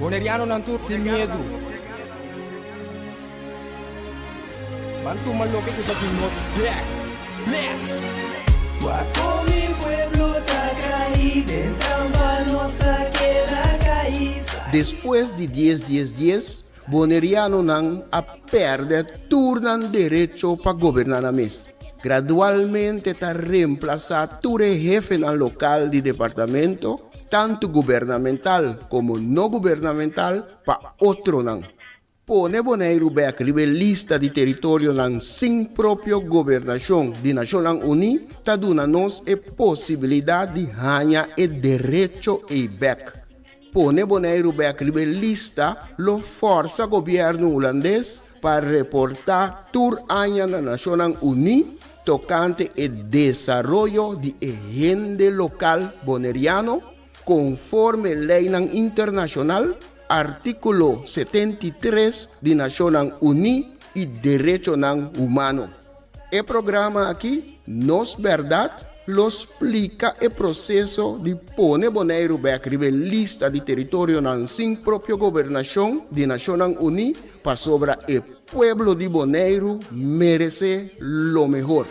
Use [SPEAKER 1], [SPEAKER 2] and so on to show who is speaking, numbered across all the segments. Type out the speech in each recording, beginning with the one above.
[SPEAKER 1] Bonerianonan tur sin miedu. Ban tuma loke ku ta di nos bek. Bless!
[SPEAKER 2] Wak kon mi pueblo ta kai den trampa nos ta keda kai.
[SPEAKER 3] Despues di dies dies dies, Bonerianonan a pèrdè tur nan derecho pa goberná nan mes. Gradualmente ta remplasá tur e hefenan lokal di departamento, tantu gubernamental komo no gubernamental, pa otronan. Pone Boneiru bèk riba e lista di teritorionan sin propio gobernashon di Nashonnan Uní ta duna nos e posibilidat di haña e derecho ei bèk. Pone Boneiru bèk riba e lista lo fòrsa gobièrnu hulandes pa reportá tur aña na Nashonnan Uní tokante e desaroyo di e hende lokal boneriano konforme leinan internashonal, artíkulo 73 di Nashonnan Uní i derechonan humano. E programa aki, Nos Bèrdat, lo splika e proseso di pone Boneiru bèk riba e lista di teritorionan sin propio gobernashon di Nashonnan Uní pasobra e pueblo di Boneiru meresé lo mehor.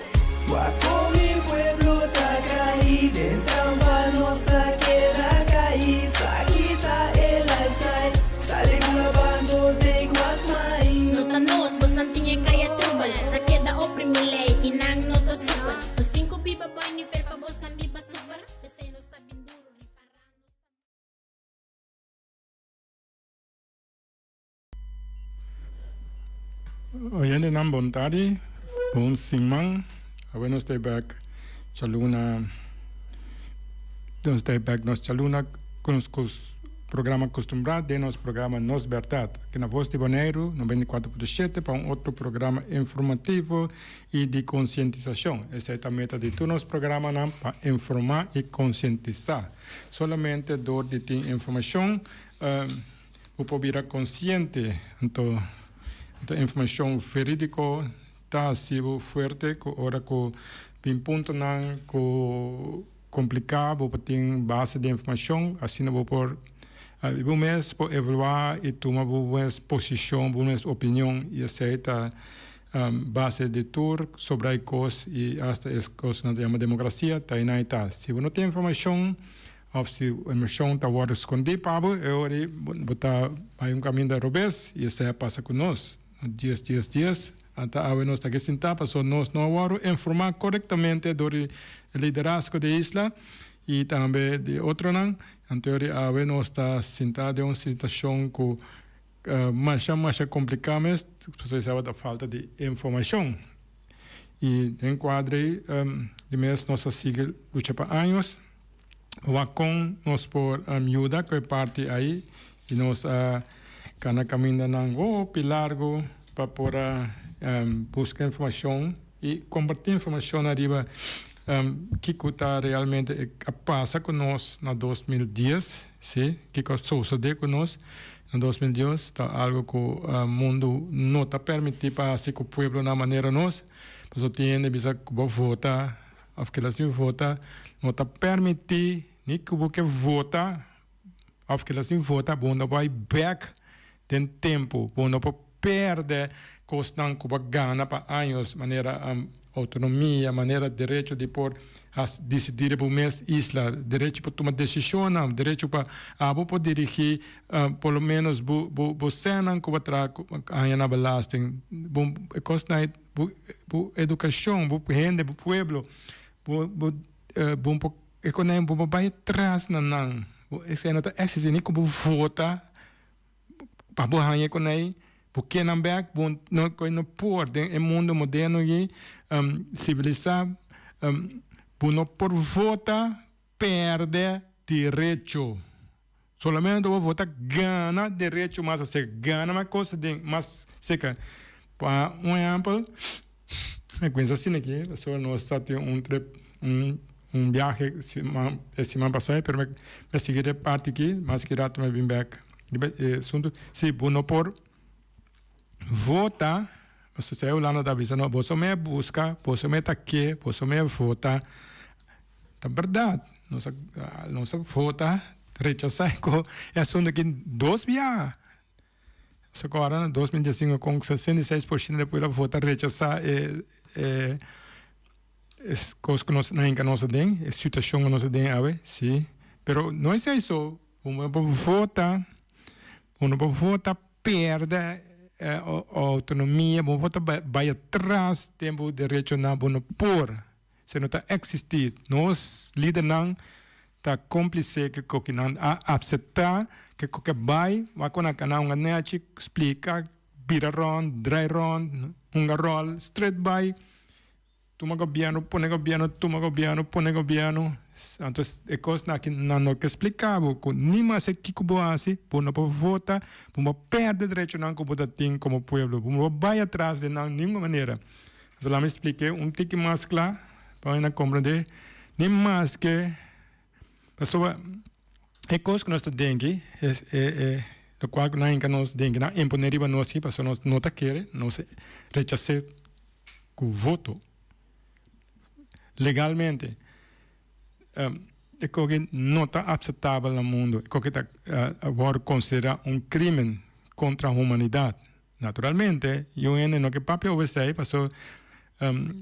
[SPEAKER 2] Wak kon mi pueblo ta kai den trampa nos ta keda kai sa kita e lifestyle sali ku la bando take what's mine.
[SPEAKER 4] No ta nos, bosnan tin e kaya trubel Ta keda oprimi lei i nan no ta super Nos tin ku biba boi nivel pa bosnan biba super P'esei nos ta bin duru ripará nos ta.
[SPEAKER 5] Oyentenan bon tardi, bon siman. Awe nos ta bek djaluna, nos ta bek nos djaluna ku nos programa kustumbrá den nos programa Nos Bèrdat. Aki na Vos di Boneiru 94.7 pa un otro programa informativo i di konsientisashon. Esei ta meta di tur nos programanan pa informá i konsientisá. Solamente dor di tin informashon Bo por bira konsiente, anto anto informashon verídiko ta hasi bo fuerte ku ora ku bin puntonan ku kompliká bo por tin base di informashon asina bo por bo mes por evaluá i tuma bo mes posishon bo mes opinion i esei ta base di tur sobra e kos i asta e kos nan ta yama demokrasia ta einan e ta si bo no tin informashon. Of si emocion ta wordo scondi pa bo, e ora ei bo ta bay un caminda robes y esey a pasa cu nos. Dies, dies, dies, anta awe nos ta aki sinta pasobra nos no a wordo informa corectamente door di e liderazgo di e isla y tambe di otronan. Anto e ora ei awe nos ta sinta den un situacion cu masha, masha complica mes, pasobra esey tabata falta di informacion. Y den cuadro ei di mes nos a sigui lucha pa años. Wak kon nos por yuda ku e parti ai i nos a kana kamindanan hopi largu pa por a buska informashon i kompartí informashon ariba kiko ta realmente a pasa ku nos na 2010, si, kiko a sosodé ku nos na 2010 ta algu ku mundu no ta permití pa hasi ku pueblonan manera nos, pasobra tin hende bisa ku bo vota. Of kila sin vota no ta permiti ni ku bo ke vota of kila sin vota bo no bai bek den tempu bo no por perde kosnan ku bo a gana pa años manera outonomia manera derecho di por disidi riba bo mes isla derecho pa tuma desishonnan derecho pa abo por dirigi por lo menos bo bo sènnan ku bo a traha haña na belasting bo e kosnan ei. Bo bo educacion, bo hende, bo pueblo, bo bo bo por e konai bo por bai tras na nan. Bo esei no ta existi ni ku bo vota pa bo haña e konai, bo ke nan bek, bo no koe no por den e mundo moderno aki civilisa bo no por vota perde derecho. Solamente bo vota gana derecho mas acerca, gana mas cosa den mas cerca. Pa un ehempel, mi cuminsa asina aki, pasobra nos ta tin un trip, un un biahe siman e siman pasa, pero mi a sigui e parti aki, mas ki rato mi a bin bek riba e asunto. Si bo no por vota, pasobra Hulanda ta bisa no, boso me busca, boso me ta ke, boso me vota. Ta berdad, nos a nos a vota. rechasá e asuntu aki dos biaha. So ku ora na 2015 kon 66% di pueblo a vota rechasá e e kos ku nos na hinka nos aden, e situashon ku nos aden awe, si. Pero no esei so, bo por vota, bo no por vota perde outonomia, bo por vota bai atras den bo derechonan, bo no por. Se no ta existi. Nos lidernan ta complice ke koki nan a acepta ke koki a bay wak ku nan cana hunga nechi splica bira rond draai rond hunga rol straight bay tuma gobierno pone gobierno tuma gobierno pone gobierno anto e cosnan aki nan no ke splica bo ku ni mas kiko bo haci bo no por vota bo no por perde derechonan ku bo ta tin como pueblo bo no por bay atras den nan ningun manera. Anto laat mi splik'é un tiki mas kla pa nan komprendé ni maske pasobra e kos ku nos ta denki es e e lokual ku nan hinka nos denki nan imponé riba nos si pasobra nos no ta kere nos rechas'é ku voto legalmente e koke no ta apseptabel na mundu e koke ta wòrdu konsiderá un krimen kontra humanidat. Naturalmente, yu hende no ke papia over esei paso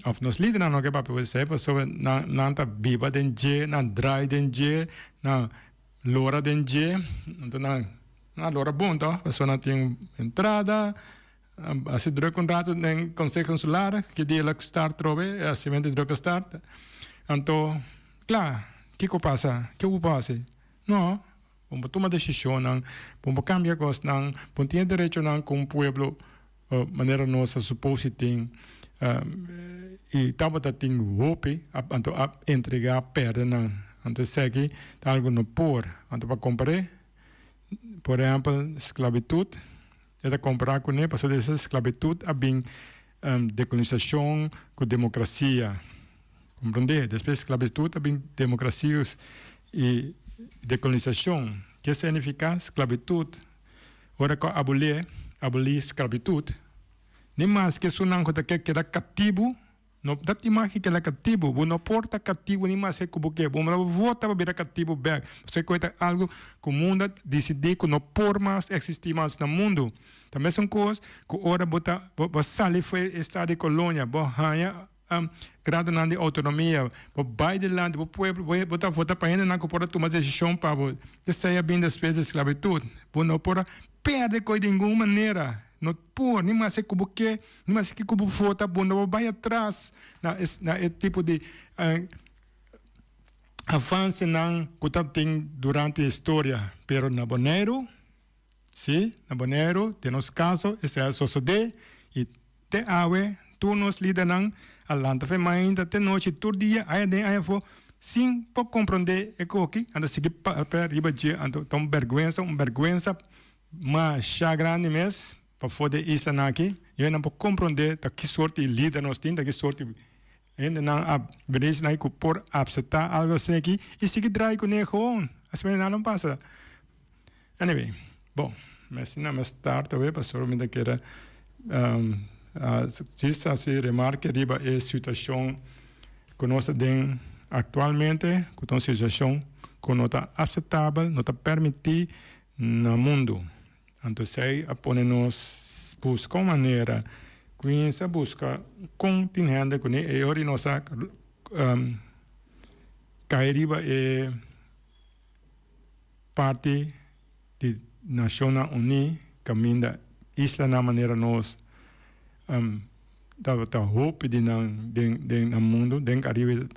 [SPEAKER 5] of nos lidernan no ke papia over esei pasobra nan nan ta biba den dje, nan drai den dje, nan lora den dje, anto nan nan lora bon to pasobra nan tin entrada, hasi druk un rato den Consejo Insular ki dia lo start atrobe e hasimentu di druk a start, anto kla kiko pasa? Kiko bo hasi? No. Bo por tuma desishonnan, bo por kambia kosnan, bo tin e derechonan ku un pueblo manera nos a supos si tin i tabata tin hopi anto a entregá pèrdè nan. Anto esaki ta algu no por. Anto pa kompar'é, por ehèmpel sklabitut e ta kompará kuné pasobra esa sklabitut a bin dekolonisashon ku demokrasia. Komprondé? Despues sklabitut a bin demokrasia i dekolonisashon. Ke signifiká sklabitut? Ora ku a abolé, abolí sklabitut, ni maske esunnan ku ta ke keda katibu, no ta tin mas ke keda katibu. Bo no por ta katibu ni maske ku bo ke. Bo no vota pa bira katibu bèk. Pasobra ku e ta algu ku mundu a disidí ku no por mas eksistí mas na mundu. Ta mesun kos ku ora bo ta bo sali for e estado di kolonia, bo haña Gradonan di outonomia, bo bai dilanti bo pueblo, bo ta vota pa hendenan ku por a tuma desishon pa bo. Esei a bin despues di sklabitut. Bo no por a pèrdè koe di ningun manera. No por, ni maske ku bo ke, ni maske ku bo vota, bo no por bai atras na na e tipo di avansenan ku ta tin durante historia. Pero na Boneiru, si, na Boneiru, den nos kaso, esei a sosodé i Te awe, tur nos lidernan a lanta fe mainta te nochi tur dia aya den aya afó sin por komprondé e koki, anto sigui papia riba dje, anto ta un bèrgwensa, un bèrgwensa masha grandi mes pafó di e islanan aki, i nan por komprondé ta ki sorti di lider nos tin, ta ki sorti hendenan a bini isla aki ku por apseptá algu asina aki i sigui drai kuné gewoon, asina nada no pasa. Anyway, bon, mi asina mi a start awe pasobra mi ta kere djis hasi remarke riba e situashon ku nos ta den aktualmente, ku ta un situashon ku no ta aseptabel, no ta permití na mundu. Anto esei a pone nos buska un manera, kuminsa buska kon tin hende ku ni e ora nos a kai riba e. Parti di Nashonnan Uní kaminda islanan manera nos tabata hopi di nan den den nan mundu den Karibe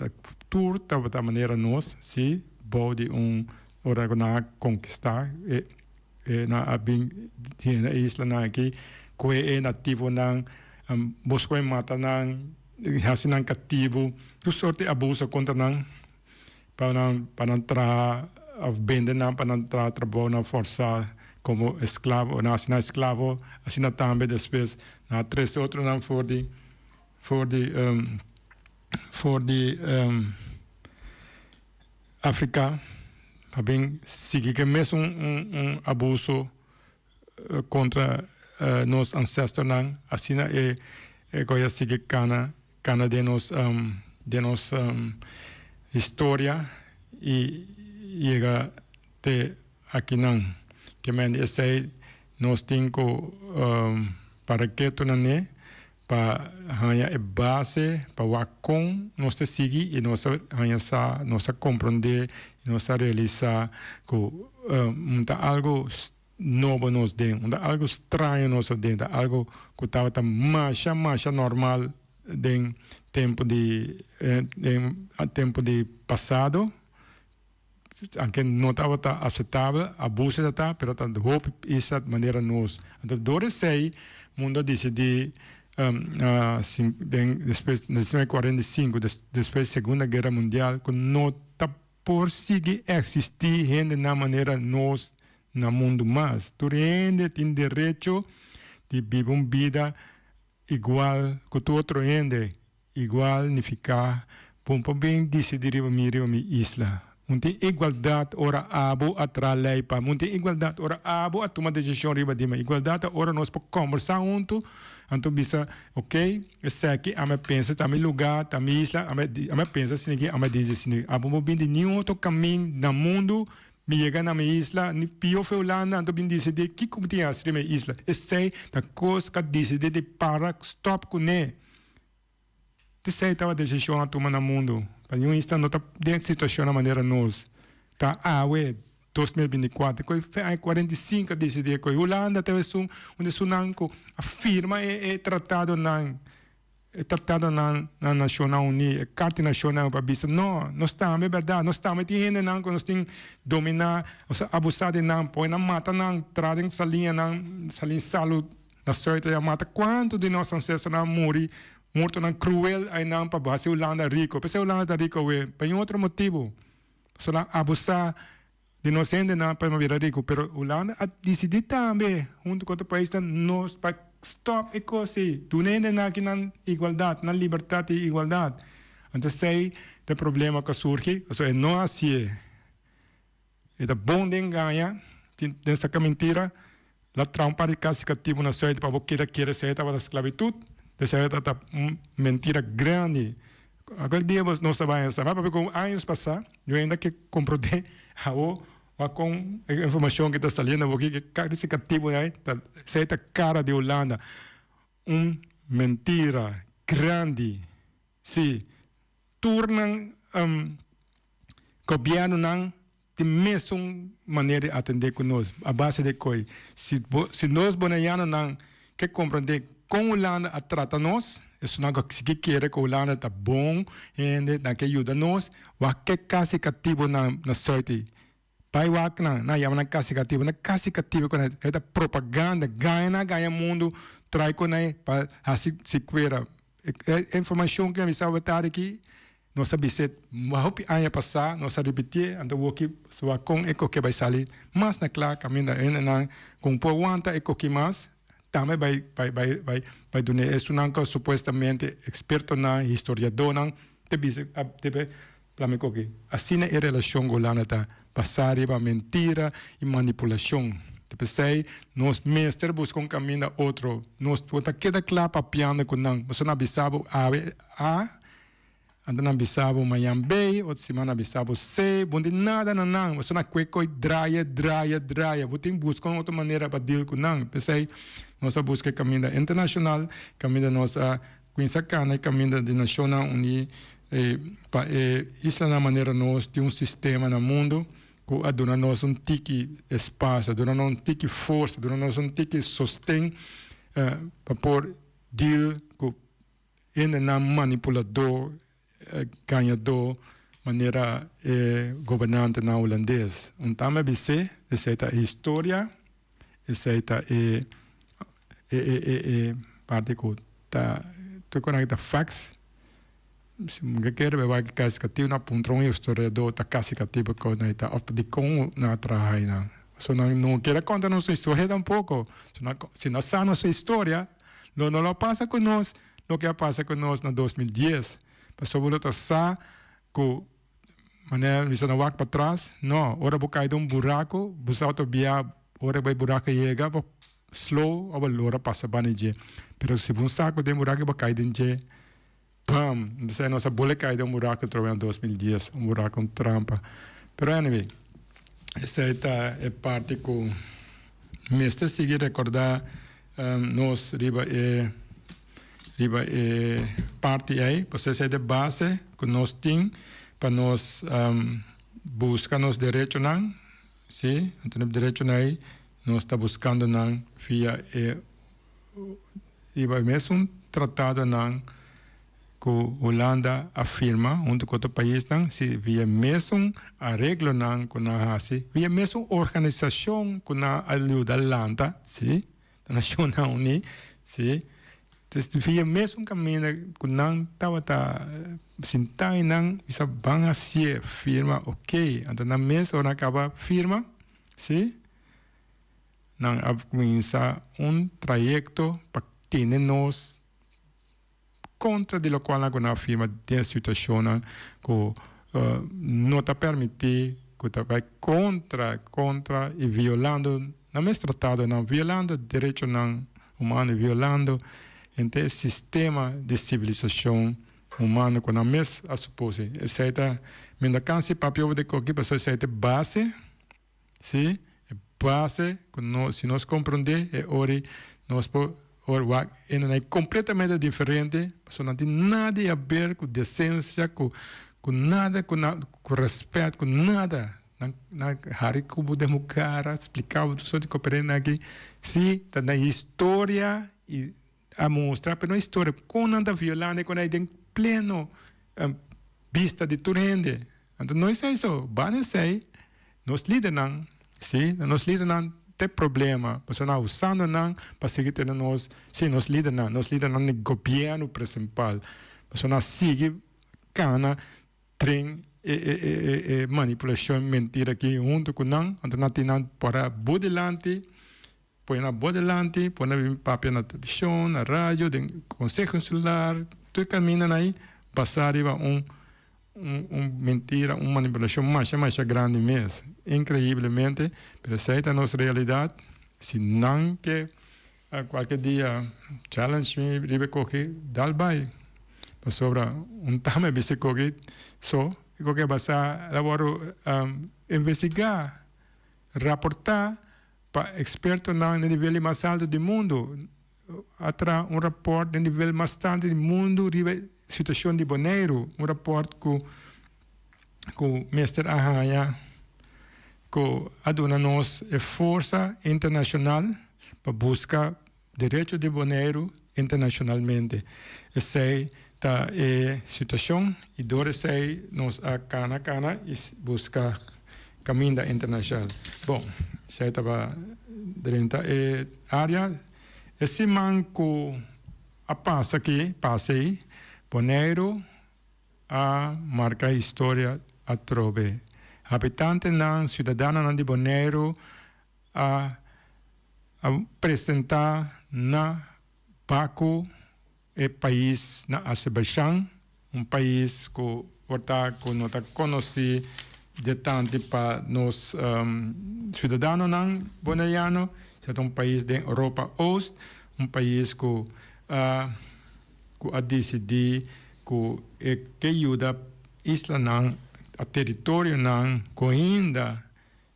[SPEAKER 5] tur tabata manera nos si bou di un ora ku nan a konkistá e e nan a bin yena e islanan aki ku e nativonan boskoi mata nan hasi nan katibu tur sorti abuso kontra nan. Pa nan pa nan traha of bende nan pa nan traha trabounan forsá komo esklavo, nan hasi nan esklavo, asina tambe despues nan a trese otronan for di for di for di Afrika pa bin sigui ku e mesun un un abuso kontra nos ancestornan, asina e e koe a sigui kana. Cana den nos den nos historia y yega. te akinan. Ke men di esei nos tin ku para ketu na ne pa haña e base pa wak kon nos ta sigui i nos ta haña sa, nos ta komprondé i nos ta realisá ku un ta algu nobo nos den, un ta algu straño nos aden, ta algu ku tabata masha masha normal den tempu di den tempu di pasado. Anke no tabata aceptabel, abuso ta ta, pero ta hopi isla manera nos. Anto door esey mundo a dicidi den despues den 45 despues segunda guera mundial cu no ta por sigui existi hendenan manera nos na mundo mas. Tur hende tin derecho di biba un bida igual cu tur otro hende. Igual nifiká bo por bin disidí riba mi riba mi isla. Un tin igualdat ora abo a traha lei pa mi. Un tin igualdat ora abo a tuma desishon riba di mi. Igualdat ta ora nos por kòmbersá huntu, anto bisa, ok, esaki ami a pensa ta mi lugá, ta mi isla, ami a pensa asin'aki, ami a disi asin'aki. Abo por bin di niun otro kamin na mundu Mi yega na mi isla, ni pio fe Hulanda, anto bin disidí kiko mi tin hasi riba mi isla. Esei ta kos ku a disidí di para stòp kuné. Esei tabata desishon a tuma na mundu. Pa niun isla no ta den situashon na manera nos ta awe, 2024. Ku fe aña 45 a disidí ku Hulanda ta esun un di esunnan ku a firma e tratadonan. E tratadonan na Nashonnan Uní, e Karta di Nashonnan pa bisa, no, nos tambe, bèrdat, nos tambe tin hendenan ku nos tin dominá, nos a abusá di nan, pone nan mata nan, tra den saliñanan, saliña salu na sùit a mata kuantu di nos ansestronan a muri, mortonan kruel einan pa hasi Hulanda riko. P'esei Hulanda ta riko awe, pa ñun otro motibu, pasobra nan abusá di nos hendenan pa bira rico, pero Hulanda a dicidi tambe hunto cu otro paisnan nos pa stop e cos ey, duna hendenan aki nan igualdad, nan libertad y igualdad. Anto esey ta e problema cu a surgi, pasobra e no haci'e. E ta bon den gaña, den saca mentira, la traha un par di cas di catibo na Zuid pa bo keda kere esey tabata sclavitud, esey tabata un mentira grandi. Aquel dia nos ta bai sa papia cu años pasa yo ainda ke comprende awo wak con e informacion ke ta saliendo awo ki ke catibo ai ta esey ta cara di Hulanda un mentira grandi si tur nan gobiernonan tin mesun manera di atende cu nos a base di coy si bo si nos bonaianonan ke comprende con Hulanda a trata nos esunnan cu a sigui kere cu Hulanda ta bon hende nan ke yuda nos wak ke casi catibonan na suid ey bay wak nan nan yama nan casi catibo nan casi catibo cu nan ta propaganda gaña nan a gaña mundo trai cu nan pa haci sicuera e informacion cu mi a bisa awe tardi aki. Nos a bis'é hopi aña pasá, nos a ripitié, anto woki wak kon e koke bai sali mas na kla kaminda hendenan kon por wanta e koki mas, tambe bai bai bai bai bai dun'é esunnan ku supuestamente ekspertonan, historiadónan te bisa a debe plama e koki. Asina e relashon ku Hulanda ta basá riba mentira i manipulashon. Ta p'esei nos mester buska un kaminda otro. Nos por ta keda kla papiando ku nan. Pasobra nan a bisa bo awe A. Anto nan bisa bo mañan B, otro siman nan bisa bo C, bo no tin nada na nan, bo na kue koi draia, draia, draia, bo tin buska un otro manera pa deal ku nan. P'esei nos a buska e kaminda internashonal, kaminda nos a kuminsá kana e kaminda di Nashonnan Uní pa e islanan manera nos tin un sistema na mundu ku a duna nos un tiki espasio, a duna nos un tiki forsa, a duna nos un tiki sosten pa por deal ku Hendenan manipuladó, gañadó, manera e gobernantenan hulandes. Un tamba bis'é, esei ta e historia, esei ta e e e e parti ku ta tur ku nan ta facts. Si bo ke kere bai wak kasi katibu nan puntra un historiadó ta kasi katibu ku nan ta òf dikon nan a traha einan. Pasobra nan no kere konta nos historia tampoko. Si nan sa nos historia. Lo no lo pasa ku nos loke a pasa ku nos na 2010, pasobra bo lo ta sa ku manera mi sa na wak patras, no, ora bo kai den un buraku, bo sa ta bia ora bo e buraku yega bo slow o bo lora pasa banda dje, pero si bo un sa ku den buraku bo kai den dje, pam, entonces nos a bole kai den un buraku atrobe na 2010, un buraku, un trampa, pero anyway. Esei ta e parti ku mester sigui rekordá nos riba e riba e parti ei, pasobra esei ta e base ku nos tin pa nos buska nos derechonan, si, anto nos derechonan ei nos ta buskando nan via e riba e mesun tratadonan ku Hulanda a firma huntu ku otro paisnan, si via e mesun areglonan ku nan a hasi, via e mesun organisashon ku nan a yuda lanta, si, ta Nashonnan Uní, si, entonces via e mesun kaminda ku nan tabata sinta einan bisa ban hasié firma oke, anto nan mes ora nan a kaba firma, si, nan a kuminsá un trayekto pa tene nos. Kontra di lokual nan ku nan a firma den situashonnan ku no ta permití, ku ta bai kontra kontra i violando nan mes tratadonan, violando derechonan humano i violando henter e sistema di sivilisashon humano ku nan mes a supose. Esei ta mi no kansa di papia over di koki pasobra esei ta e base. Sí, e base ku nos, si nos komprondé e ori nos por or wak e nan ei kompletamente diferente, pasobra nan tin nada di haber ku desensia, ku ku nada ku nan ku rèspèt, ku nada. Nan nan hari ku bo den bo kara, splika bo tur sort di koperenda aki. Sí, ta nan historia i a mustra, pero no historia, kon nan ta violando e kon ei den pleno bista di tur hende. Anto no esei so, banda esei nos lidernan, si, nos lidernan ta e problema, pasobra nan a usando nan pa sigui tene nos, si, nos lidernan, nos lidernan di gobierno principal, pasobra nan a sigui cana tren e e e e manipulacion mentira aki hunto cu nan, anto nan tin nan para bo dilanti, pone nan bo dilanti, pone nan bin papia na television, na radio, den conseho insular, tur e camindanan ai basa riba un. Un mentira, un manipulacion masha masha grandi mes. Increiblemente, pero esey ta nos realidad. Si nan ke cualkier dia challenge mi riba e koki, dal bay. Pasobra un tame bisa e koki so, e koki a basa el a wòrdu investiga, raporta pa expertonan na nivel di mas alto di mundo. A traha un raport den nivel mas tantu di mundu riba e situashon di Boneiru, un raport ku ku mester a haña ku a duna nos e forsa internashonal pa buska derecho di Boneiru internashonalmente. Esei ta e situashon i dor esei nos a kana kana i buska kaminda internashonal. Bon, esei taba drenta e área. E siman ku a pasa aki, pasa ei, Boneiru a marka historia atrobe. Habitantenan, siudadanonan di Boneiru a a presentá na Baku, e pais na Azerbaijan, un pais ku por ta ku no ta konosí de tanti pa nos siudadanonan boneriano, esei ta un pais den Europa Oost, un pais ku a ku a disidí ku e ke yuda islanan, teritorionan ku ainda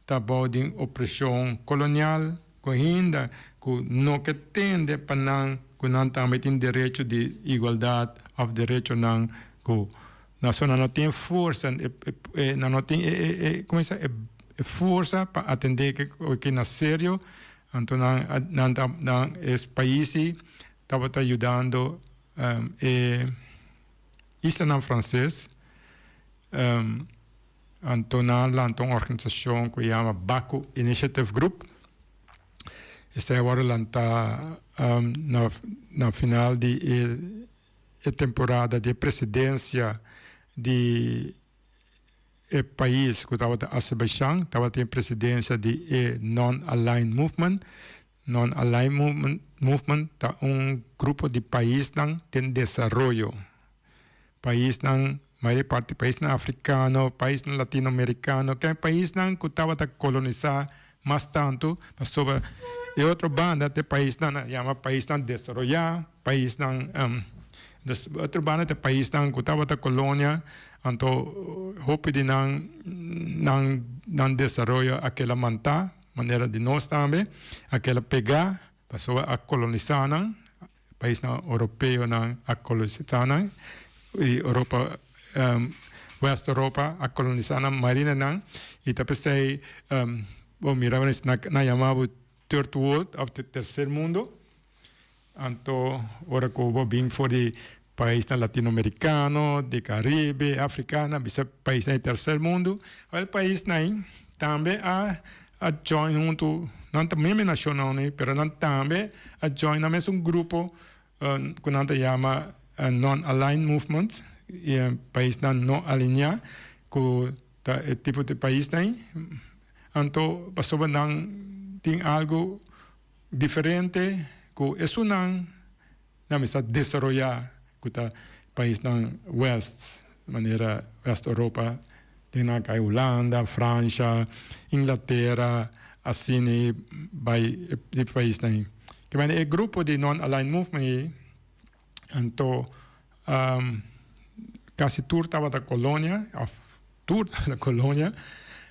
[SPEAKER 5] ta bou di opresion kolonial ku ainda ku no ke tende pa nan ku nan tambe tin derecho di igualdat òf derechonan ku naso nan no tin forsa nan no tin e komo e e forsa pa atende ke na serio anto nan nan ta nan e pais tabata yudando e islanan franses. Anto nan lanta un organisashon ku yama Baku Initiative Group. Esei a wòrdu lantá na na final di e e temporada di e presidensia di e pais ku tabata Azerbaijan, tabatin presidensia di e Non-Aligned Movement. Non-Aligned Movement ta un grupo di paisnan den desaroyo. Paisnan, mayoria parti paisnan afrikano, paisnan latinoamerikano, ken paisnan ku tabata kolonisá mas tantu, pasobra e otro banda ta e paisnan nan yama paisnan desaroyá, paisnan otro banda ta e paisnan ku tabata kolonia, anto hopi di nan nan. Nan desaroyo a keda mantá, manera di nos tambe, a keda pegá, pasobra a kolonisá nan, paisnan oropeonan a kolonisá nan, i Europa, West Europa a kolonisá nan marinanan, i ta p'esei bo mira nan yama bo Third World òf Terser Mundo. Anto ora ku bo bin for di paisnan latinoamerikano, di Karibe, Afrikana, bisa paisnan di terser mundu, awor e paisnan ei tambe a a join huntu, nan ta mesmo nashonnan ei, pero nan tambe a join nan mesun grupo ku nan ta yama Non-Aligned Movement, paisnan no alineá ku ta e tipo di paisnan ei. Anto pasobra nan tin algu Diferente ku esunnan nan mester desaroyá ku ta paisnan west manera West Europa den nan kai Hulanda, Fransha, Inglatera asina bai e paisnan ei. Ke manera e grupo di Non Aligned Movement ei anto Casi tur tabata colonia of tur tabata colonia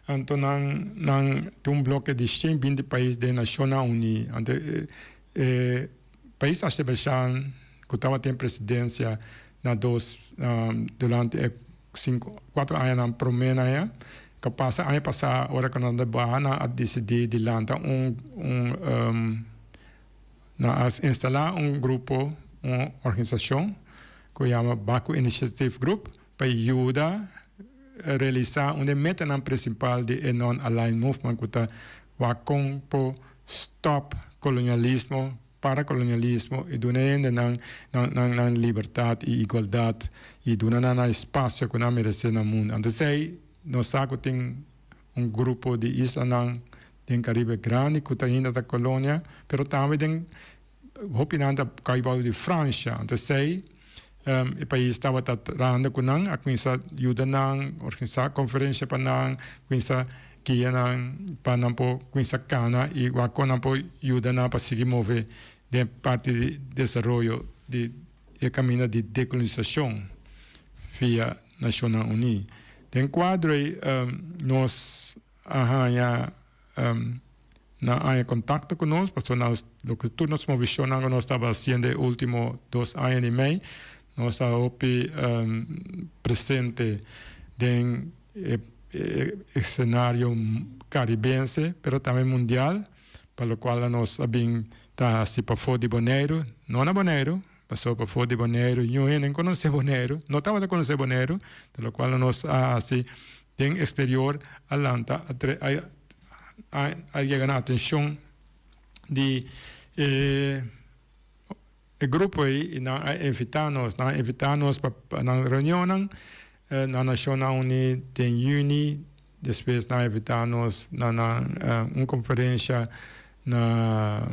[SPEAKER 5] anto nan nan tin un bloke di 120 pais den Nacionnan Uni anto e pais Azerbaijan cu tabatin presidencia na dos durante e cinco cuatro añanan prome nan ya cu pasa aña pasa ora cu nan ta baha nan a dicidi di lanta un un Nan a instalá un grupo, un organisashon ku yama Baku Initiative Group pa yuda realisá un di e metanan prinsipal di e Non-Aligned Movement ku ta wak kon por stòp kolonialismo, para kolonialismo i duna e hendenan nan libertat i igualdat i duna nan nan espasio ku nan meresé na mundu. Anto esei nos sa ku tin un grupo di islanan den Caribe grandi cu ta ainda ta colonia, pero tambe den hopinan ta cay bao di Francia. Anto esey e pais tabata trahando cu nan, a cuminsa yuda nan, organisa conferencia pa nan, cuminsa guia nan pa nan por cuminsa cana y wak con nan por yuda nan pa sigui move den parti di desaroyo di e caminda di decolonisacion via Nacionnan Uni. Den cuadro ey nos a haña nan a haña contacto cu nos pasobra nos loke tur nos movicionnan cu nos tabata haciendo e ultimo dos aña di mei nos a hopi presente den e escenario caribense pero tambe mundial pa locual nos a bin ta haci pafo di Boneiru no na Boneiru pasobra pafo di Boneiru niun hende no conoce Boneiru no tabata conoce Boneiru ta locual nos a haci Den exterior a lanta a yega na atencion di e grupo ey y nan a invita nos, nan a invita nos pa nan reunionnan na Nacionnan Uni den juni, despues nan a invita nos na nan un conferencia na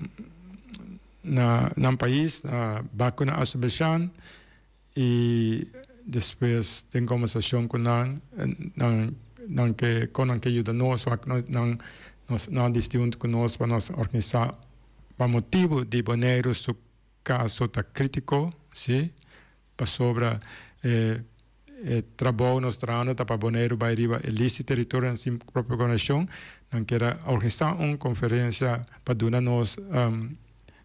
[SPEAKER 5] na nan pais na Baku na Azerbaijan. I despues den kombersashon ku nan, nan nan ke kon nan ke yuda nos wak nan nos nan a disidí huntu ku nos pa nos organisá pa motibu di Boneiru su kaso ta kritiko si pasobra e e trabou nos trahando ta pa Boneiru bai riba e lista di teritorionan sin propio gobernashon nan kier a organisá un konferensia pa duna nos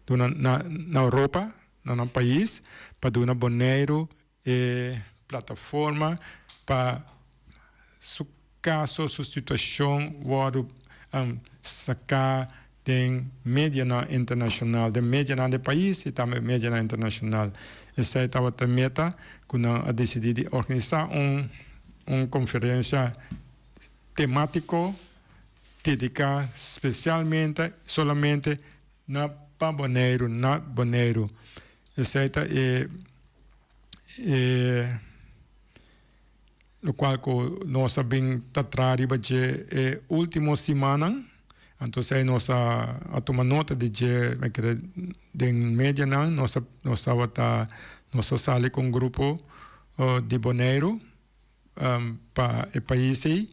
[SPEAKER 5] duna na na Europa. na nan pais pa duna Boneiru e plataforma pa su kaso, su situashon wòrdu saká den medianan internashonal, den medianan di e pais i tambe medianan internashonal. Esei tabata e meta ku nan a disidí di organisá un un konferensia temátiko dediká spesialmente solamente Na pa Boneiru, na Boneiru. Esei ta e e lokual ku nos a bin ta traha riba dje e último simannan. Anto esei nos a a tuma nota di dje mi kere den medianan nos a nos tabata nos a sali ku un grupo di Boneiru pa e pais ei.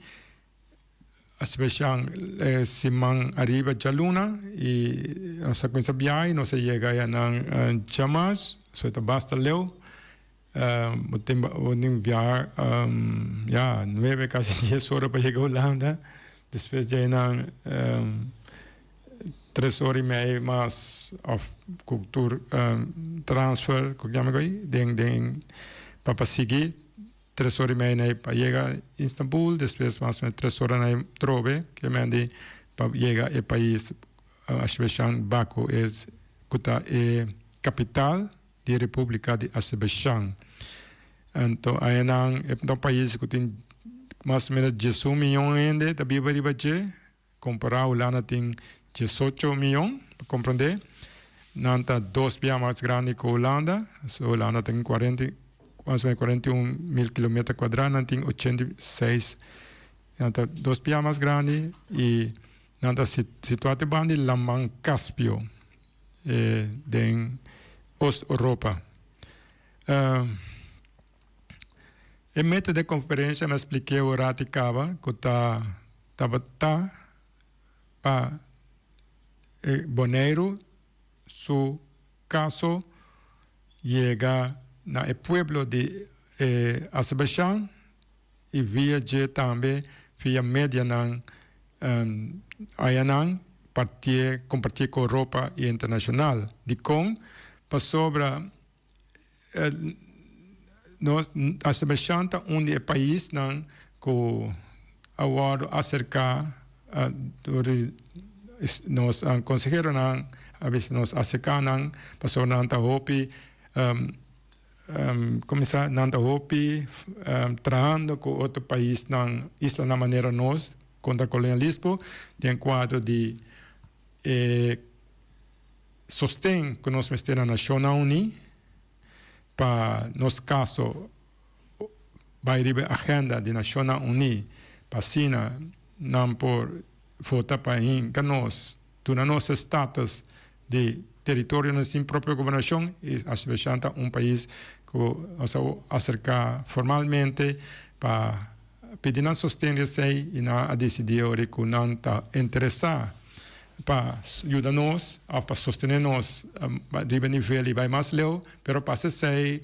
[SPEAKER 5] Azerbaijan e siman ariba djaluna y nos a cuminsa biaha y nos a yega ya nan djamas, so ta basta leu. Bo tin bo tin biaha ya nuebe casi dies ora pa yega Hulanda. Despues dje nan tres ora y mei mas of cu tur transfer cu yama cu ayi den den pa pa sigui tres ora y mei na pa yega Istanbul despues mas o menos tres ora na trobe ke men di pa yega e pais Azerbaijan Baku cu ta e capital di Republica di Azerbaijan. Anto ayanan e ta un pais cu tin mas o menos diesun miyon hende ta biba riba dje, compara Hulanda tin diesocho miyon, pa comprende. Nan ta dos bia mas grandi cu Hulanda, so Hulanda tin cuarenta mas o menos 41 mil kilometer cuadra, nan tin 86, nan ta dos bia mas grandi y nan ta situa te banda di Laman Caspio. Den Oost Europa. E meta di e konferensia mi a splik'é un rati kaba ku ta tabata pa e Boneiru su kaso yega na e pueblo di e Azerbaijan i via dje tambe via medianan ayanan partié kompartié ku Europa i internashonal. Dikon? Pasobra nos Azerbaijan ta un di e paisnan ku a wòrdu aserká dor di nos konseheronan a bisa nos aserká nan pasobra nan ta hopi Kuminsá nan ta hopi trahando ku otro paisnan, islanan manera nos kontra kolonialismo den kuadro di e sosten ku nos mester na Nashonnan Uní pa nos kaso bai riba e agenda di Nashonnan Uní pa asina nan por vota pa hinka nos, duna nos e status di teritorionan sin propio gobernacion y Azerbaijan ta un pais cu nos a acerca formalmente pa pidi nan sosten di esey y nan a dicidi ora cu nan ta interesa pa yuda nos of pa sostene nos riba nivel y bay mas leu pero pa haci esey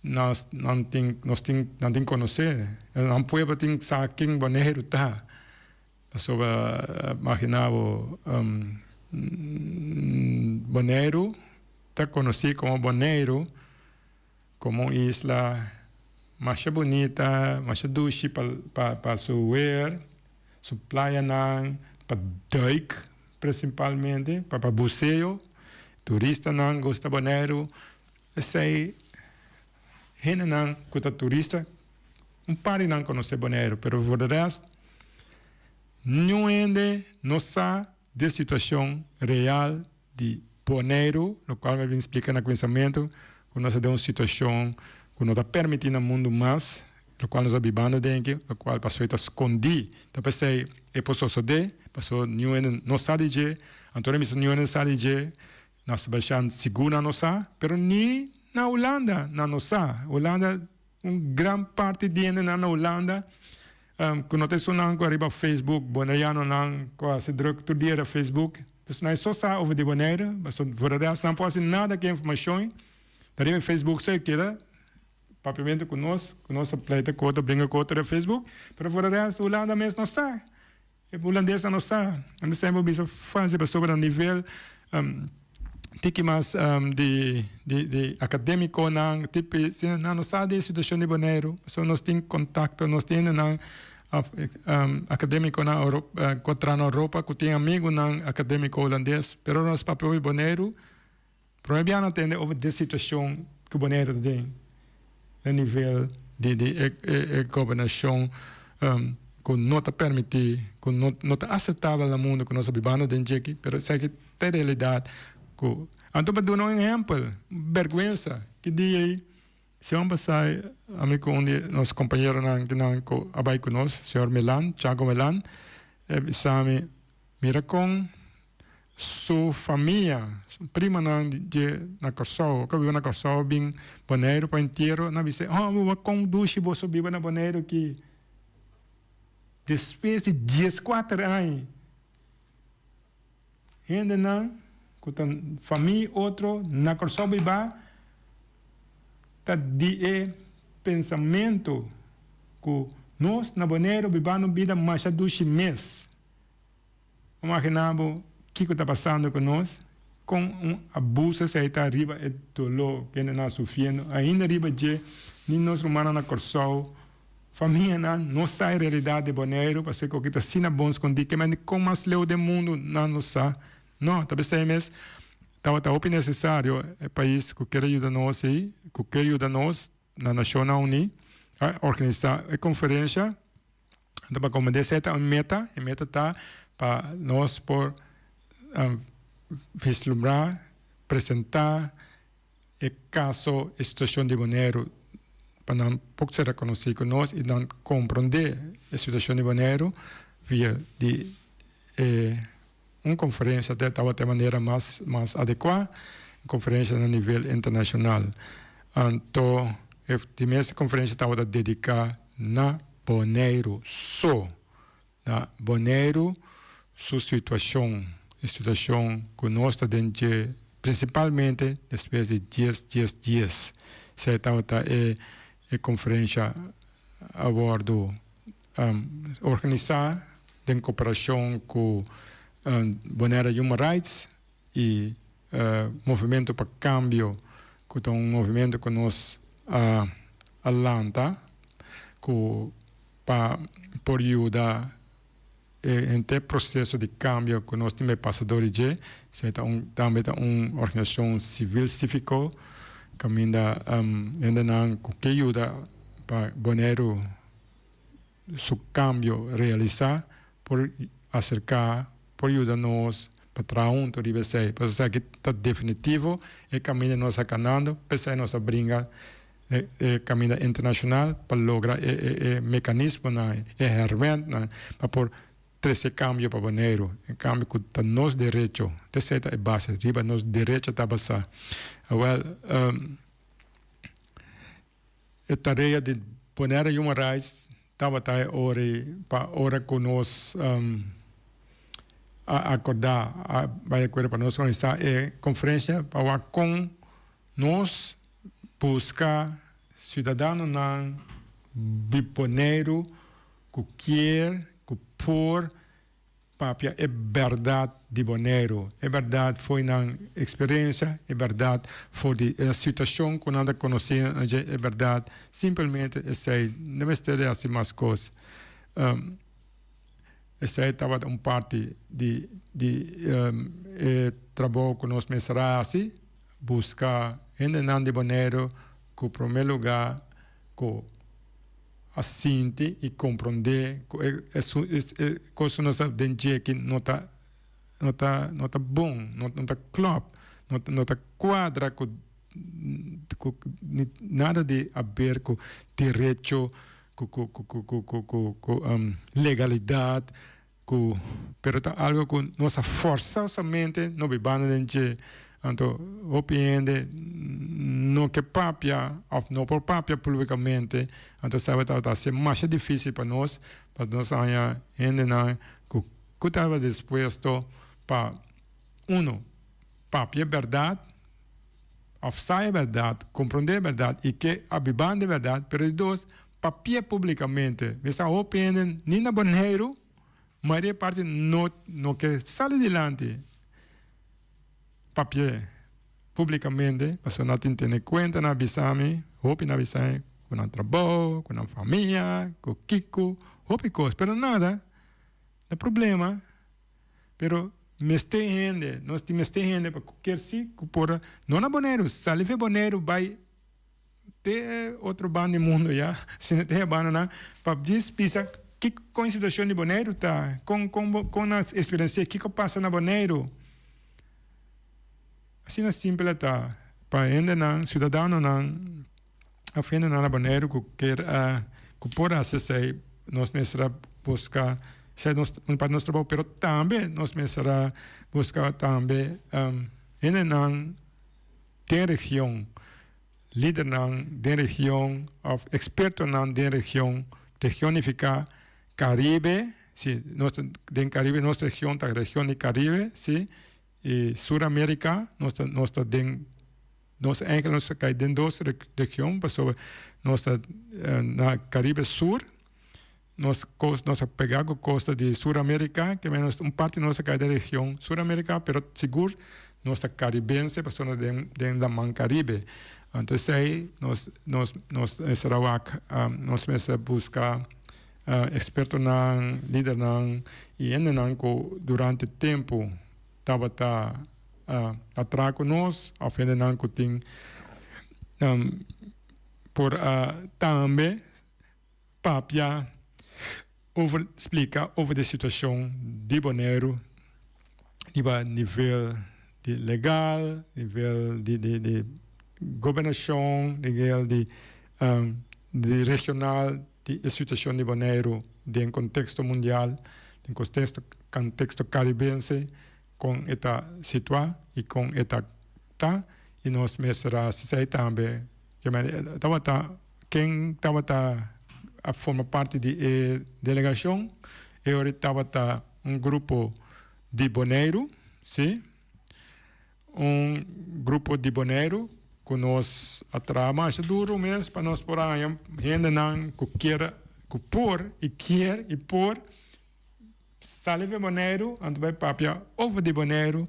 [SPEAKER 5] nos nan tin nos tin nan tin conoce nan pueblo tin sa ken Boneiru ta. Pasobra magina bo Boneiru ta konosí komo Boneiru komo un isla masha bunita, masha dushi pa su weer, su playanan, pa duik prinsipalmente, pa buseo, turistanan gusta Boneiru. Esei hendenan ku ta turista Un par di nan konosé Boneiru, pero for de rest niun hende no sa di situashon real di Boneiru, lokual mi a bin splika na kuminsamentu ku nos ta den un situashon ku no ta permití na mundu mas, lokual nos a bibando den aki, lokual pasobra e ta skondí. Ta p'esei e por sosodé, pasobra niun hende no sa di dje, anto ora mi bisa niun hende no sa di dje, Na Sebastian sigur nan no sa, pero ni na Hulanda nan no sa. Hulanda, un gran parti di hendenan na Hulanda ku no ta esunnan ku ariba Facebook, Bonerianonan ku hasi druk tur dia riba Facebook, esunnan e so sa over di Bonaire, pasobra for de rest nan por hasi nada ku e informashon. Ta riba Facebook so e keda papiamentu ku nos, ku nos ta pleita ku otro, bringa ku otro riba Facebook, pero for de rest Hulanda mes no sa. E hulandesnan no sa. Nan ta semper bisa fácil pasobra na nivel tiki mas di di akadémikonan tipi si nan no sa di e situashon di Boneiru pasobra nos tin kontakto nos tin hendenan akadémikonan ku a traha na Europa ku tin amigunan akadémiko hulandes pero ora nos papia obi Boneiru Prome bia no tende over de situacion cu Boneiru ta den na nivel di di e e gobernacion cu no ta permiti cu no no ta aceptabel na mundo cu nos a bibando den djeki pero esaki ta e realidad cu anto pa duna un ehempel berguensa ki dia ei siman pasa ami cu un di nos compañeronan kinan cu a bay cu nos señor Melan Chago Melan e bisa mi mira con Su famia, su primanan dje na Kòrsou, ku a biba na Kòrsou bin Boneiru pa entiero, nan bisa, Oh, bo wak kon dushi boso biba na Boneiru aki. Despues di dieskuater aña, hendenan ku ta famia otro na Kòrsou biba ta di e pensamentu ku nos na Boneiru biba un bida masha dushi mes. Imaginá bo kiko ta pasando ku nos, kon un abuso esei ta riba e doló ku hende nan a sufriendo ainda riba dje, ni nos rumannan na Kòrsou, famianan no sa e realidat di Boneiru pasobra ku ta asina bon skondí ke mende kon mas leu den mundu nan lo sa. No, ta p'esei mes tabata hopi nesesario e pais ku kier a yuda nos ei, ku ke yuda nos na Nashonnan Uní a organisá e konferensha. Anto pa komprendé esei ta un meta, e meta ta pa nos por vislumbrá, presentá e kaso, e situashon di Boneiru pa nan por ser rekonosí ku nos i nan komprendé e situashon di Boneiru via di e un konferensha te tabata e manera mas mas adekuá, un konferensha na nivel internashonal. Anto e di mes konferensha tabata dediká na Boneiru so, na Boneiru su situashon, e situashon ku nos ta den dje prinsipalmente despues di dies dies dies. Esei tabata e e konferensha a wòrdu organisá den koperashon ku Bonaire Human Rights i Movimento pa Kambio ku ta un movimento ku nos a lanta ku pa por yuda e henter proseso di kambio ku nos tin bai pasa dor di dje. Esei ta un tambe ta un organisashon sivil síviko kaminda hendenan ku ke yuda pa Boneiru su kambio realisá por aserká, por yuda nos pa traha huntu riba esei. Pasobra esaki ta definitivo e kaminda nos a kanando, p'esei nos a bringa e kaminda internashonal pa logra e mekanismonan, e hèrmèntnan pa por trese kambio pa Boneiru, e kambio ku ta nos derecho. Esei ta e base, riba nos derecho ta basá. Awèl. E tarea di Bonaire Human Rights tabata e ora pa ora ku nos a akordá a bai akuerdo pa nos organisá e konferensia pa wak kon nos buska siudadanonan di Boneiru ku kier ku por Papia e bèrdat di Boneiru, e bèrdat for nan eksperensia, e bèrdat for di e situashon ku nan ta konosé na dje, e bèrdat simpelmente esei no mester di hasi mas kos. Esei tabata un parti di di e trabou ku nos mester a hasi, buska hendenan di Boneiru ku promé lugá ku. A sinti i komprondé ku e e kos ku nos ta den dje aki no ta no ta no ta bon, no ta klòp, no ta no ta kuadra ku ku nada di aber ku derecho ku ku ku ku ku ku ku legalidat Ku pero ta algo ku nos a forsosamente no bibando den dje. Anto hopi hende no ke papia òf no por papia públikamente. Anto esaki tabata hasi masha difísil pa nos, pa nos haña hendenan ku ku tabata dispuesto pa uno papia e bèrdat òf sa e bèrdat, komprondé e bèrdat i ke a bibando e bèrdat, pero di dos Papia publicamente. Mi sa hopi hende ni na Boneiru, mayoria parti no no ke sali dilanti papia publicamente pasobra nan tin tene cuenta nan a bisa mi, hopi nan a bisa mi cu nan trabou, cu nan famia, cu kico, hopi cos pero nada no problema pero mester hende, nos tin mester hende pa cualkier si cu por no na Boneiru sali fe Boneiru bay. Te otro banda di mundo ya, sino te e bandanan pa djis bisa kiko kon e situacion di Boneiru ta, kon kon bo kon nan experiencia kiko pasa na Boneiru. Asina simpel a ta pa hendenan, ciudadanonan of hendenan na Boneiru ku kier a ku por hasi esei nos mester a buska esei nos un parti di nos trabou pero tambe nos mester a buska tambe hendenan den region, lidernan den region of expertonan den region, region nifica Caribe, si, nos ta den Caribe, nos region ta region di Caribe, si, y Sur America, nos ta, nos ta den, nos eigenlijk nos ta cay den dos region, pasobra nos ta na Caribe Sur. Nos cos nos a pega cu costa di Sur America, ke menos un parti nos a cay den region Sur America, pero sigur nos ta Caribense pasobra nos den den laman Caribe. Anto esey nos nos nos mester a wak nos mester busca expertonan, lidernan y hendenan cu durante tempo tabata a traha cu nos of hendenan cu tin por a tambe papia over splika over de situacion di Boneiru riba nivel di legal, nivel di di di gobernacion, nivel di di regional di e situacion di Boneiru den contexto mundial, den contexto contexto caribense con e ta situa y con e ta ta y nos mester a haci esey tambe. Tabata ken tabata a forma parti di e delegashon e ora tabata un grupo di Boneiru, si, un grupo di Boneiru ku nos a traha masha duru mes pa nos por haña hendenan ku kier ku por i kier i por Sali di Boneiru, anto bai papia over di Boneiru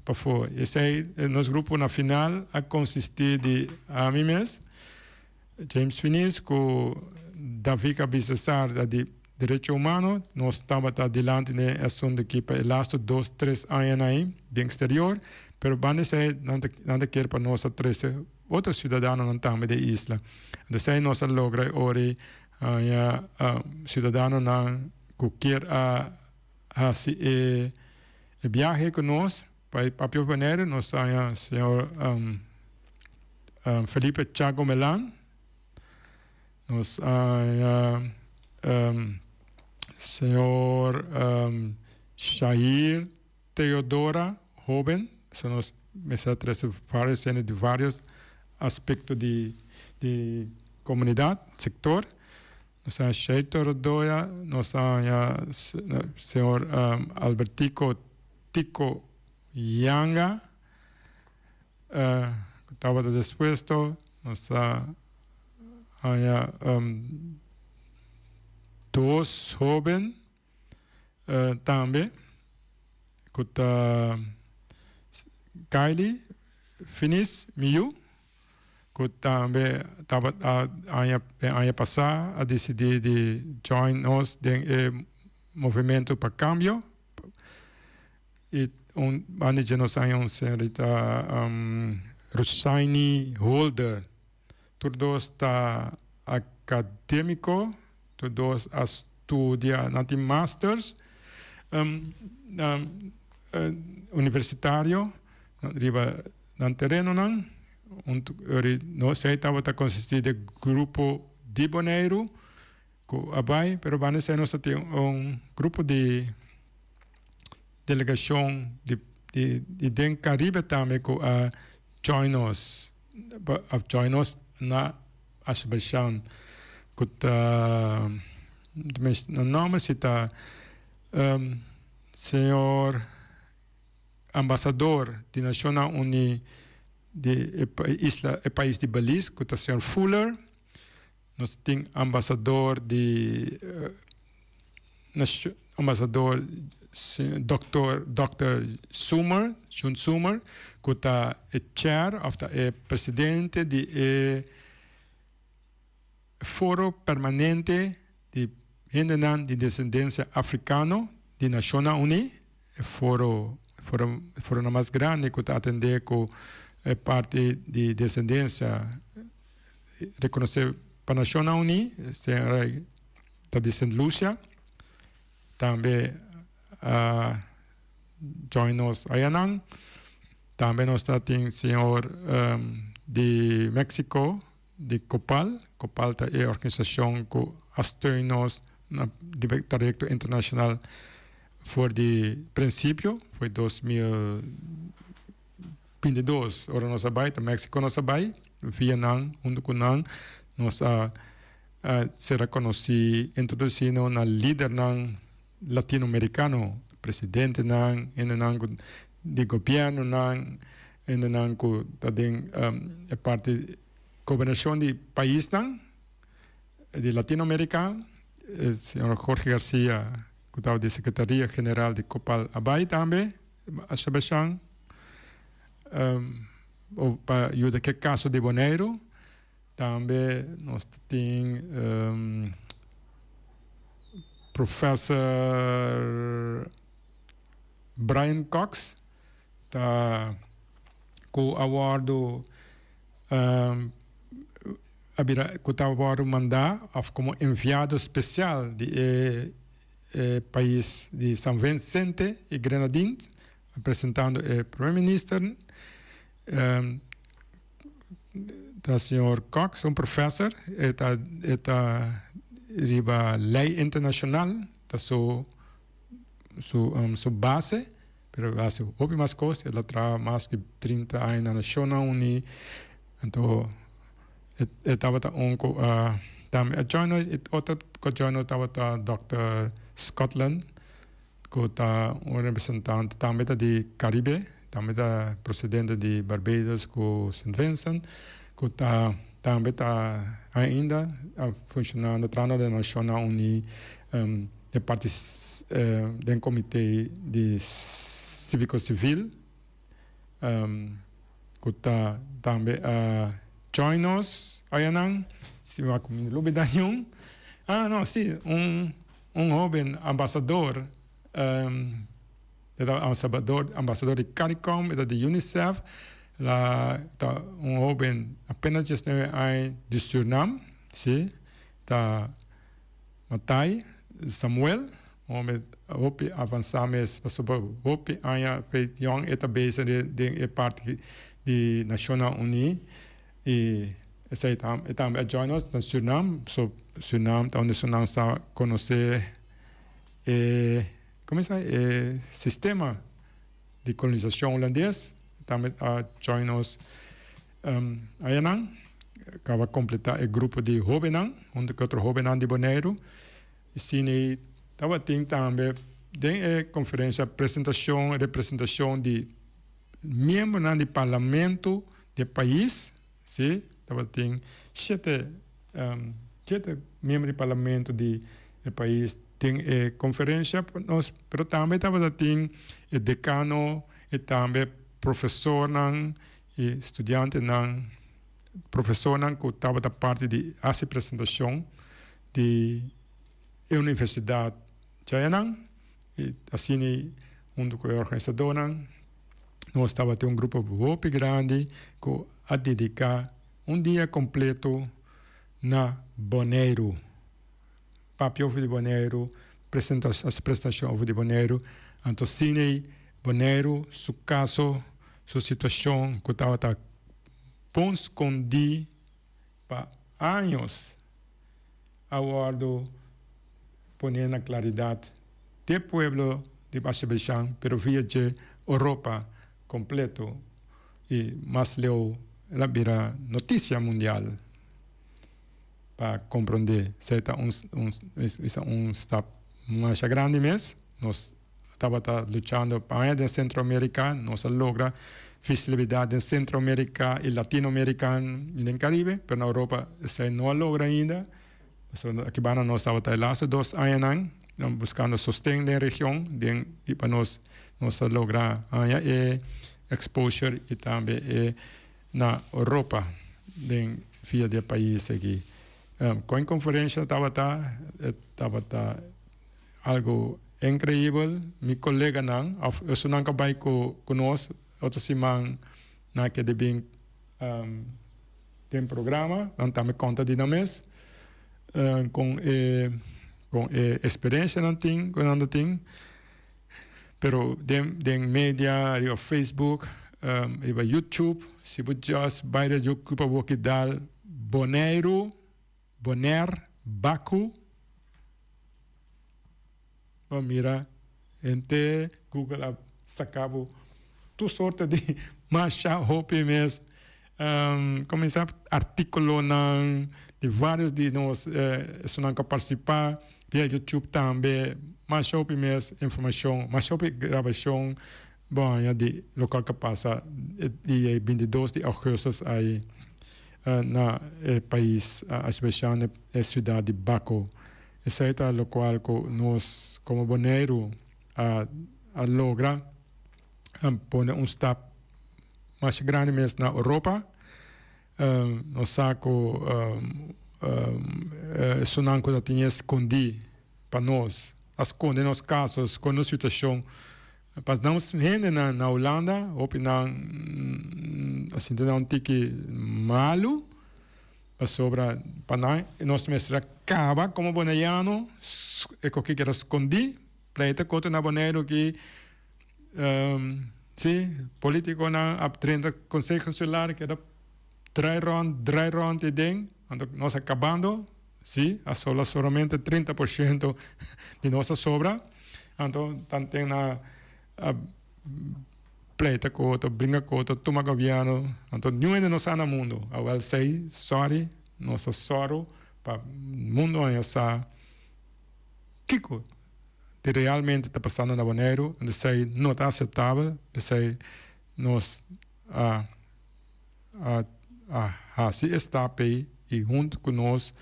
[SPEAKER 5] pafó. Esei nos grupo na final a konsistí di ami mes, James Finies ku Davika Bisesar di Derecho Humano. Nos tabata dilanti den e asuntu aki pa e lastu dos tres añanan ei den eksterior, pero banda esei nan ta nan ta kier pa nos a trese otro siudadanonan tambe den e isla. Anto esei nos a logra e ora ei Haña ciudadanonan cu kier a haci e biahe cu nos pa e Papia of Bonaire, nos haña señor Felipe Chago Melan, nos haña señor Shair Theodora Hoben, so nos mester a trece varios hende di varios aspecto di di comunidad, sector. Nos a Shey Torodoya, nos a haña señor Albertico Tico Yanga cu tabata dispuesto, nos a haña dos hoben. Tambe ku ta Kylie Finis Miyu ku tambe tabata aña e aña pasá a disidí di join nos den e movementu pa kambio i un banda dje nos aña un señorita Rusaini Holder tur dos ta akadémiko. Tur dos a studia, nan tin masters universitario riba nan terenonan. Esei tabata konsistí di grupo di Boneiru ku a bai, pero banda esei nos a tin un grupo di delegashon di den Karibe tambe ku a join nos, a join nos na. Azerbaijan ku ta nan nomber si ta señor ambasador di Nashonnan Uní di e isla e pais di Belize ku ta señor Fuller nos tin ambasador di ambasador Doctor Doctor Summer June Summer ku ta e chair òf ta e presidente di e foro permanente di hendenan di desendensia afrikano di Nashonnan Uní, e foro foro foronan mas grandi ku ta atendé ku e parti di desendensia rekonosé pa Nashonnan Uní. Ta di Sint Lucia tambe a join nos ayanan. Tambe nos ta tin señor di Mexico di Copal. Copal ta e organisacion cu a steun nos na di trayecto internacional for di principio, for 2022 ora nos a bay ta Mexico nos a bay via nan hunto cu nan nos a Ser a konosí introdusí no na lidernan latinoamerikano, presidentenan, hendenan ku di gobièrnunan, hendenan ku ta den e parti gobernashon di paisnan. di Latinoamerica, señor Jorge Garcia ku tabata di Secretaria General di Copal a bai tambe Azerbaijan pa yuda ku e kaso di Boneiru. Tambe nos ta tin Professor Brian Cox ta ku a wòrdu a bira ku ta wòrdu mandá òf komo enviado spesial di e e pais di San Vincente i Grenadines presentando e Prome Minister ta señor Cox un professor e ta e ta riba ley internacional ta su su su base pero el a haci hopi mas cos el a traha mas di 30 aña na Nacionnan Uni anto e tabata un cu a tambe a join nos y otro cu a join nos tabata Dòkter Scotland cu ta un representante tambe ta di Caribe, tambe ta procedente di Barbados cu Sint Vincent, cu ta tambe ta ainda funcionando trahando den Nacionnan Uni den parti den comite di civico civil cu ta tambe a join nos ayanan, si mi a lubida niun, ah no si un. Un hoben ambasador, e ta ambasador, ambasador di Caricom, e ta di Unicef, la ta un hoben apenas 19 aña di Surinam, si, ta Matai Samuel, un hoben hopi avansa mes, pasobra hopi aña fe yong e ta bezig den e parti di Nacionnan Uní. Y esey ta e tambe a join nos na Surinam, so Surinam ta unda Surinam sa conoce e como e sa e sistema di colonisacion Hulandes, tambe a join nos ayanan, caba completa e grupo di hobennan hunto cu otro hobennan di Boneiru y asina tabatin tambe den e conferencia presentacion representacion di miembronan di parlamento di e pais, si, tabatin shete shete miembro di parlamento di e pais den e conferencia nos, pero tambe tabata tin e decano y tambe profesornan y studiantenan, profesornan cu tabata parti di haci presentacion di e universidad djayanan y asina hunto cu e organisadornan. Nos tabatin un grupo hopi grandi ku a dediká un dia kompleto na Boneiru. Papia over di Boneiru, presenta hasi presentashon over di Boneiru. Anto asina Boneiru su kaso, su situashon ku tabata bon skondí pa años a wòrdu poné na klaridat te pueblo di Azerbaijan, pero via dje Europa kompleto i mas leu el a bira notisia mundial pa komprondé esei ta un un stap masha grandi mes. Nos tabata luchando pa aña den Centroamerica, nos a logra visibilidad den Centroamerica y Latinoamerica y den Caribe, pero na Europa esey no a logra ainda. Pasobra aki banda nos tabata e laatste dos añanan buscando sosten den region den y pa nos nos a logra haña e exposure y tambe e na Europa den via di e pais aki. Con e conferencia tabata e tabata Algo increibel, mi coleganan of esunnan cu a bay cu nos otro siman nan a keda bin den programa, nan tambe conta di nan mes con e con e experiencia nan tin cu nan ta tin, pero den den media riba Facebook riba YouTube si bo just bay riba YouTube abo ki dal Boneiru. Bonaire, Baku. Bo mira henter Google a saca bo tur sorte di masha hopi mes cuminsa articulonan di varios di nos esunnan cu a participa via YouTube tambe masha hopi mes informacion masha hopi grabacion bo haña di locual cu a pasa di e 22 di augustus ayi. na e pais Azerbaijan na e siudat di Baku. Esei ta lokual ku nos komo Boneiru a a logra pone un stap masha grandi mes na Europa. Nos sa ku esunnan ku ta tin e skondí pa nos a skonde nos kaso, skonde nos situashon. Pas nos hendenan na Hulanda hopi nan a sinti nan un tiki malu pasobra pa nan nos mester a kaba komo boneiano e koki keda skondí. Pleita koto na Boneiru ki si politikonan a drenta konseho insular keda drai rònt drai rònt ei den anto nos a kabando. Sí, a sobra solamente 30% di nos a sobra. Anto tanten na a pleita ku otro, bringa ku otro, tuma gobièrnu. Anto niun hende no sa na mundu. Awèl sei, sòri, nos a sòru pa mundu haña sa kiko di realmente ta pasando na Boneiru. Esei no ta aseptabel. Esei nos a. A a hasi e stap ei i huntu ku nos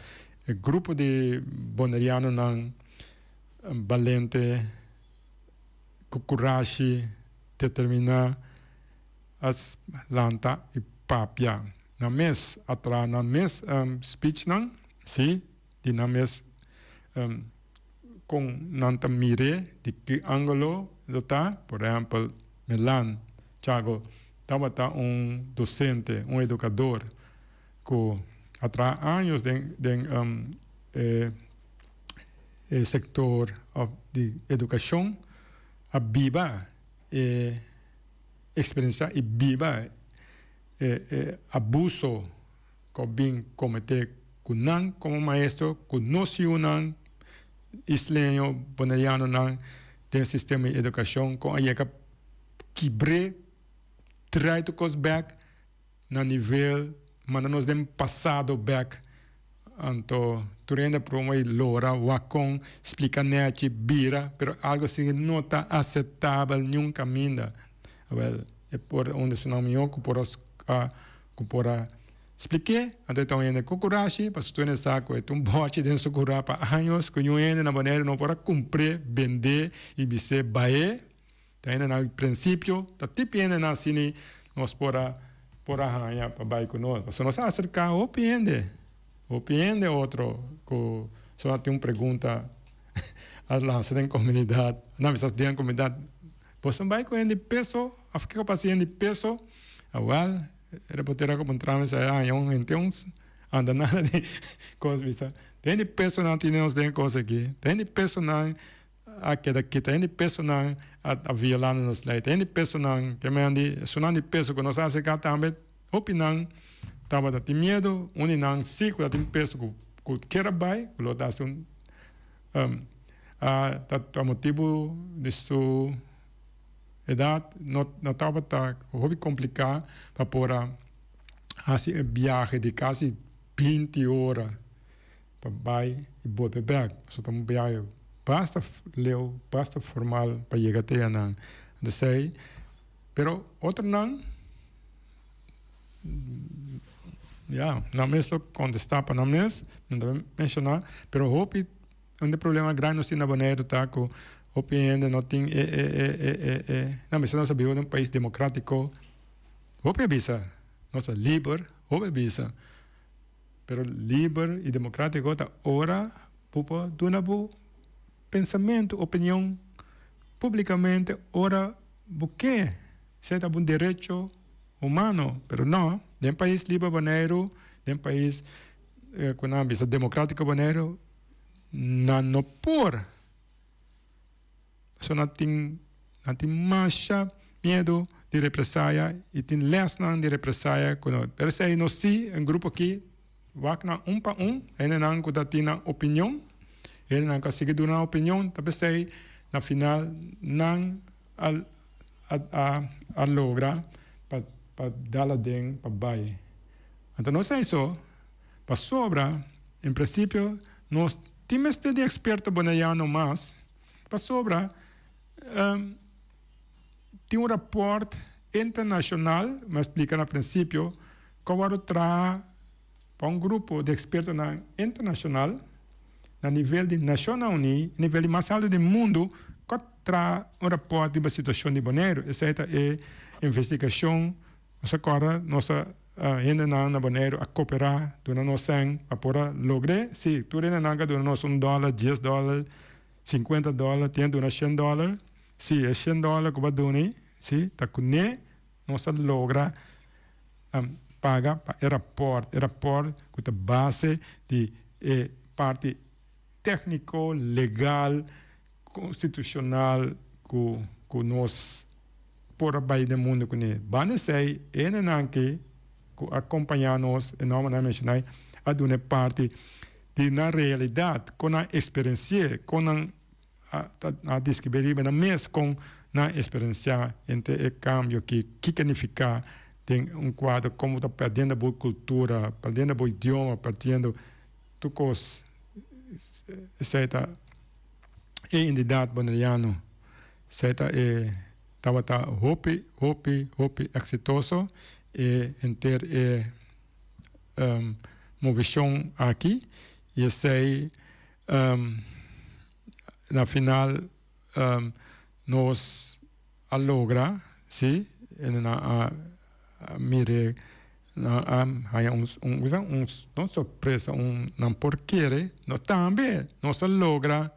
[SPEAKER 5] e grupo di bonerianonan balente ku kurashi determiná a lanta i papia nan mes a traha nan mes speechnan si di nan mes kon nan ta mir'é di ki angulo lo ta por ehèmpel Melan Chago tabata un docente, un educador cu a traha años den den e e sector di educacion, a biba e experiencia y biba e e abuso cu a bin comete cu nan como maestro, cu nos yiunan isleño, bonerianonan den sistema di educacion con a yega kibr'é. Trai tur kos bek na nivel, manda nos den pasado bek. Anto tur hende a proba i lora, wak kon, splika nechi, bira, pero algo asina no ta aseptabel niun kaminda. Awel, e por un di esunnan mihó ku por a ku por a splik'é, anto e ta un hende ku kurashi, pasobra tur hende sa ku e ta un bòchi den su kurá pa años ku niun hende na Boneiru no por a kumpr'é, bend'é i bis'é baé. Ta hende nan prinsipio ta tipi hende nan asini nos por a por a haña pa bai ku nos. Pasobra nos a aserká hopi hende, hopi hende otro ku so a tin un pregunta a lansa den komunidat. Nan bisa den komunidat, boso bai ku hende peso òf kiko pasa hende peso? Awèl, e reportero a puntra mi a haña un hende un anda nada di kos bisa. Hende peso nan tin nos den kos aki, hende peso nan. A keda kita hende pesonan a violá nos lei. Hende pesonan ke men di esunnan di peso ku nos a aserká tambe hopi nan tabata tin miedu. Un di nan si ku ta tin peso ku ku kier a bai ku lo ta hasi un a ta pa motibu di su edat no no tabata hopi kompliká pa por a hasi e biahe di kasi binti ora. Pa bai i bolbe bek. Pasobra ta un biahe basta leu, basta formal pa yega te anan. Entonces, pero otronan, ya, nan mes lo contesta pa nan mes, no ta menciona, pero hopi, un di problema grandi nos tin na Boneiru ta cu hopi hende no tin e, e, e, e, e, e, nan mester nos a biba den un pais democratico, hopi a bisa, nos ta liber, hopi a bisa. Pero liber y democratico ta ora bo por duna bo pensamento, opinion publicamente ora bo ke. Esey ta bo derecho humano. Pero no, den pais liber Boneiru, den pais cu nan a bisa democratico Boneiru, nan no por. Pasobra nan tin nan tin masha miedu di represaya i tin lèsnan di represaya ku no. Pero esei nos si un grupo aki wak nan un pa un, hendenan ku ta tin nan opinion, hendenan ku a sigui duna nan opinion, ta p'esei na final nan a a a logra pa pa dal aden pa bai. Anto no esei so, pasobra en prinsipio nos tin mester di eksperto boneiano mas. Pasobra tin un raport internacional, mi a splica na principio, cu a worde traha. pa un grupo di ekspertonan internashonal na nivel di Nashonnan Uní, e nivel di mas altu di mundu, ku a traha un rapòrt riba situashon di Boneiru. Esei ta e investigashon. Nos a kòrda nos a hendenan na Boneiru a koperá duna nos sèn pa por a logr'é. Sí, tur hendenan ku a duna nos un dòler, dies dòler, sinkuenta dòler, tin a duna shen dòler. Sí, e shen dòler ku bo a duna ei, sí, ta kuné nos a logra paga pa e rapòrt, e rapòrt ku ta base di e parti tékniko, legal, konstitushonal ku ku nos por a bai den mundu kuné. Banda esei, e hendenan ki ku a kompañá nos, e nòmbernan a menshoná ei, a duna e parti di nan realidat, kon nan eksperensi'é, kon nan a deskribí riba nan mes kon nan eksperensiá henter e kambio aki, kiko a nifiká den un kuadro, kon bo ta perdiendo bo kultura, perdiendo bo idioma, perdiendo tur kos. Esei ta e identidat boneriano. Esei ta e tabata hopi, hopi, hopi eksitoso e henter e movishon aki i esei Na final nos a logra, si, nan a mire, nan a haña un un no sorpresa, un nan por kere, no tambe nos a logra,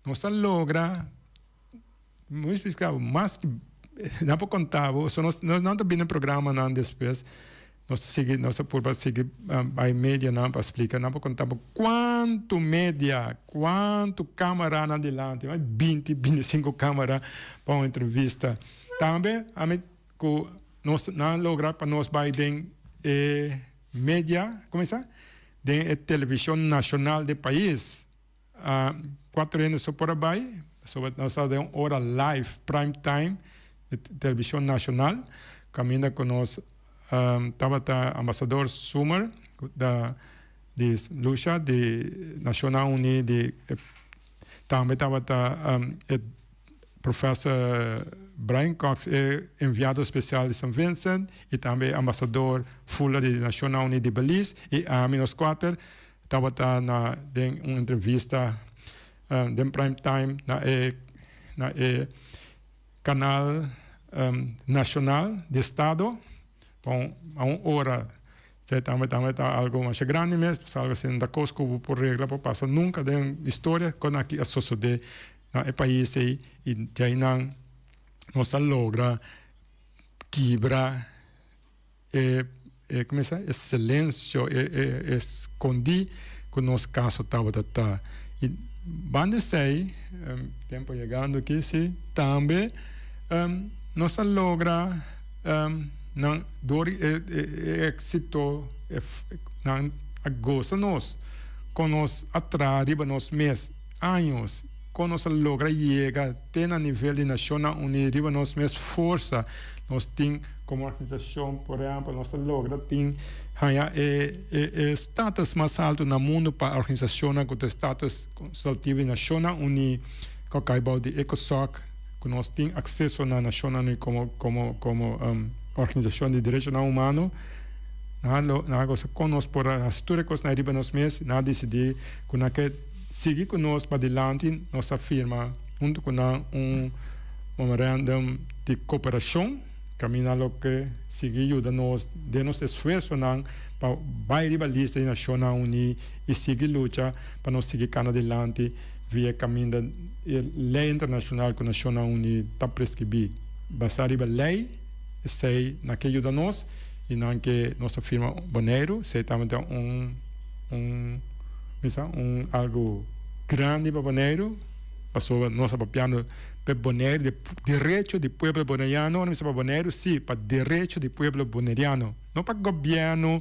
[SPEAKER 5] nos a logra. Mi splica bo mas ki nan por conta bo so nos nan ta bini programanan despues nos ta sigui nos ta purba sigui bay medianan pa splica nan por conta bo cuanto media cuanto camara nan dilanti mas binti binti cinco camara pa un entrevista tambe ami cu nos nan logra pa nos bay den e media como esa den e television nacional di pais. Cuatro hende so por a bay, pasobra nos ta den un ora live, prime time, di television nacional, caminda cu nos tabata ambasador Summer di Lucia di Nacionnan Uni, di tambe tabata e professor Brian Cox, e enviado especial di San Vincent, y tambe e ambasador Fuller di Nacionnan Uni di Belize, y ami nos cuater. Tabata na den un entrevista den prime time na e na e canal nacional di estado pa un a un ora esei tambe tambe ta algo masha grandi mes pasobra algo asina ta cos cu bo por regla por pasa nunca den historia con aki a sosode na e pais ei y djainan nos a logra kibra E e como esa e silencio e e e scondi cu nos caso tabata ta. Y banda esey, tempo yegando aki si, tambe nos a logra nan door di e e exito nan a goza nos con nos a traha riba nos mes años, con nos a logra yega te na nivel di Nacionnan Uni riba nos mes forsa nos tin. Komo organisashon, por ehèmpel, nos ta logra tin haña e e status mas altu na mundu pa organisashonnan ku ta status konsultivo di Nashonnan Uní ku a kai bou di ECOSOC, ku nos tin akseso na Nashonnan Uní komo komo komo organisashon di derechonan humano. Nan lo nan a gosa kon nos por a hasi tur e kosnan riba nos mes. Nan a disidí ku nan ke sigui ku nos padilanti. Nos a firma huntu ku nan un memorandum di koperashon. Caminda loke sigui yuda nos den nos esfuersonan pa bay riba lista di Nacionnan Uní y sigui lucha pa nos sigui cana dilanti via caminda e ley internacional cu Nacionnan Uní ta prescribí. Basa riba ley, esey nan ke yuda nos y nan ke nos ta firma Boneiru, esey tambe ta un un misa un algo grandi pa Boneiru pasobra nos ta papiando. P'e Boneiru, di derecho di pueblo boneriano, ora mi sa pa Boneiru, si, pa derecho di pueblo boneriano, no pa gobièrnu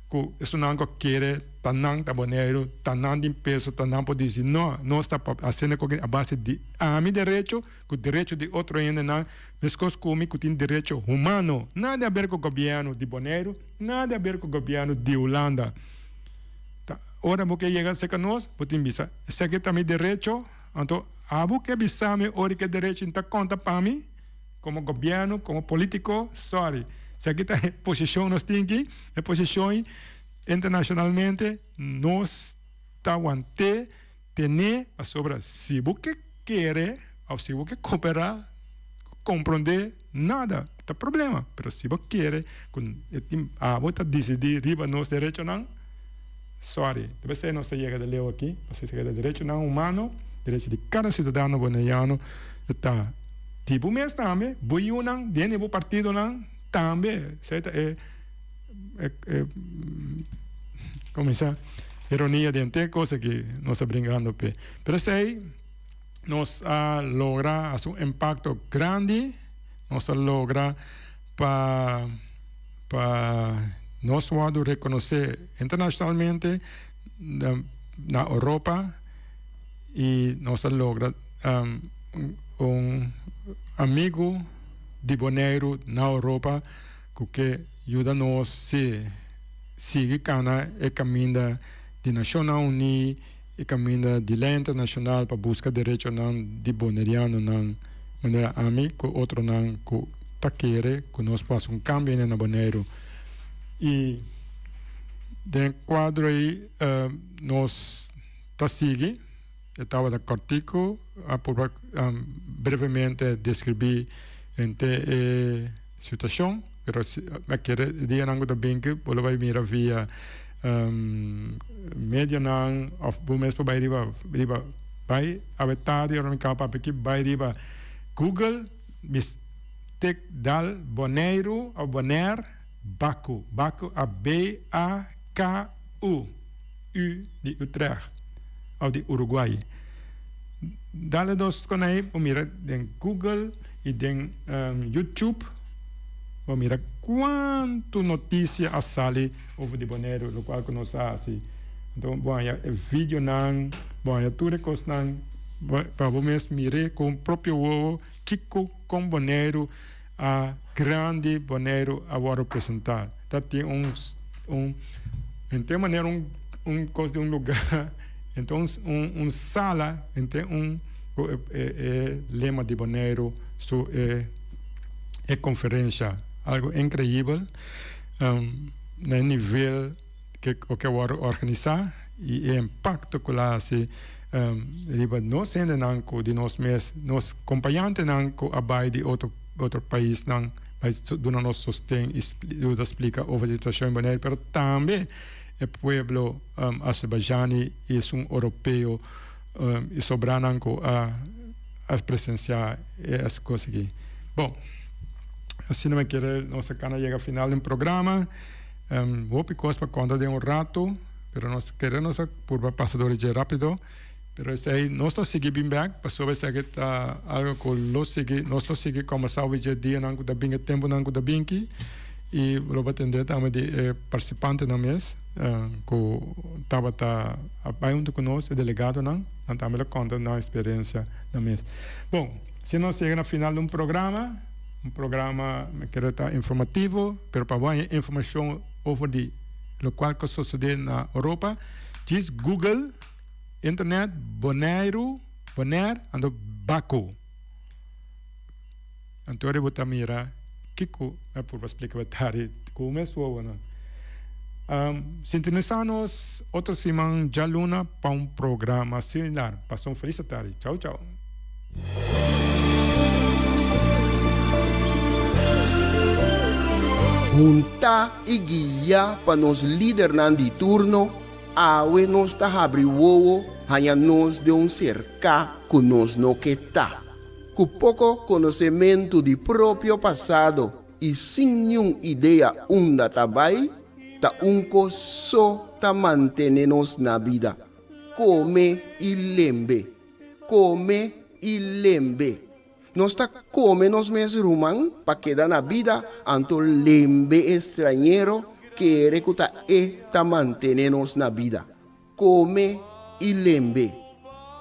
[SPEAKER 5] ku esunnan ku a kere ta nan ta Boneiru, ta nan tin peso, ta nan por disi. No, nos ta hasiendo koke a base di ami derecho ku derecho di otro hendenan meskos ku mi ku tin derecho humano. Nada di aber ku gobièrnu di Boneiru, nada di aber ku gobièrnu di Hulanda. Ta ora bo ke yega serka nos, bo tin bisa, esaki ta mi derecho. Anto abo ke bisa mi ora ke derecho ta konta pa mi komo gobièrnu, komo politiko? Sorry, si aki ta e posishon nos tin aki, e posishon ei. internashonalmente nos ta want'é ten'é pasobra si bo ke kere òf si bo ke koperá komprondé nada ta problema pero si bo kere ku e tin abo ta disidí riba nos derechonan sorry ta p'esei nos ta yega de leu aki pasobra esaki ta derechonan humano derecho di kada siudadano boneriano ta di bo mes tambe bo yunan den di bo partidonan tambe esei ta e Cuminsa ironia den te cosa ki nos a bringando p'e. Pero esey nos a logra haci un impacto grandi, nos a logra pa pa nos wordo reconoce internacionalmente na Europa y nos a logra un amigo di Boneiru na Europa ku ke yuda nos si sigui kana e kaminda di Nashonnan Uní, e kaminda di lei internashonal pa buska derechonan di bonerianonan manera ami ku otronan ku ta kere ku nos por hasi un kambio hende na Boneiru. I den e kuadro ei nos ta sigui, e tabata kòrtiku, a purba brevemente deskribí henter e Situacion, pero si a kere e dianan cu ta bin ki bo lo bay mira via medianan of bo mes por bay riba riba bay awe tardi ora mi caba papia aki bay riba Google mis tik dal Boneiru of Bonaire Baku Baku a B A K U U di Utrecht of di Uruguay dal e dos con ahi bo mira den Google y den YouTube bo mira cuanto noticia a sali over di Boneiru locual cu nos a haci. Anto bo haya e videonan, bo haya tur e cosnan pa bo mes mire cu bo propio wowo kico con Boneiru a grandi Boneiru a wordo presenta. Ta tin un un henter manera un un cos di un lugar henter un un sala henter un cu e e lema di Boneiru su e e conferencia algo increibel na e nivel ke ke a wordo organisa y e impacto cu la haci riba nos hendenan cu di nos mes nos compañantenan cu a bay di otro otro paisnan bay duna nos sosten y yuda splica over di situacion en Bonaire pero tambe e pueblo Azerbaijani y esun Europeo y sobranan cu a a presencia es cos aki. Bon, asina mi kere nos a cana yega final di un programa. Hopi cos pa conta den un rato, pero nos kere nos a purba pasa dor dje rapido. Pero esey nos lo sigui bin bek pasobra esaki ta algo cu lo sigui, nos lo sigui combersa over dje dianan cu ta bin, e temponan cu ta bin aki y lo bo tende tambe di e participantenan mes cu tabata a bay hunto cu nos, e delegadonan, nan tambe lo conta nan experiencia nan mes. Bon, si nos yega na final di un programa, un programa mi kere ta informativo, pero pa bo haña informacion over di locual cu a sosode na Europa, djis Google. Internet Boneiru, Bonaire, anto Baku. Anto ora bo ta mira kiko mi a purba splika bo tari ku mes wowonan. Sintonisa nos otro siman djaluna pa un programa similar. Pasa un felis tardi. Chau chau.
[SPEAKER 3] Huntá i guiá pa nos lidernan di turno, awe nos ta habri wowo haña nos den un serká ku nos no ke ta. Ku poko konosementu di propio pasado i sin niun idea unda ta bai, ta un kos so ta mantené nos na bida, kome i lembe. Kome i lembe. Nos ta kome nos mes ruman pa keda na bida, anto lembe e strañero kere ku ta e ta mantene nos na bida. Kome i lembe.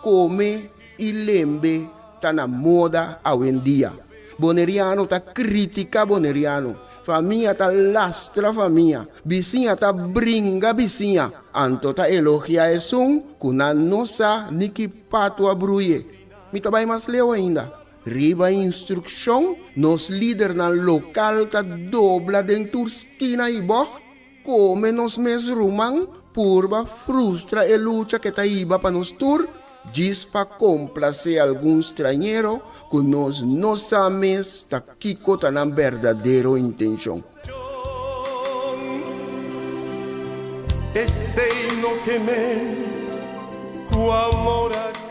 [SPEAKER 3] Kome i lembe ta na moda awendia. Boneriano ta kritika boneriano. Famia ta lastra famia. Bisiña ta bringa bisiña. Anto ta elogia esun ku nan no sa ni ki patu a bruye. Mi ta bai mas leu ainda. Riba instrukshon, nos lidernan lokal ta dobla den tur skina i bògt. Kome nos mes ruman purba frustra e lucha ke ta hiba pa nos tur, djis pa komplasé algun strañero ku nos no sa mes ta kiko ta nan berdadero intenshon.
[SPEAKER 6] Esei no ke men ku amor a.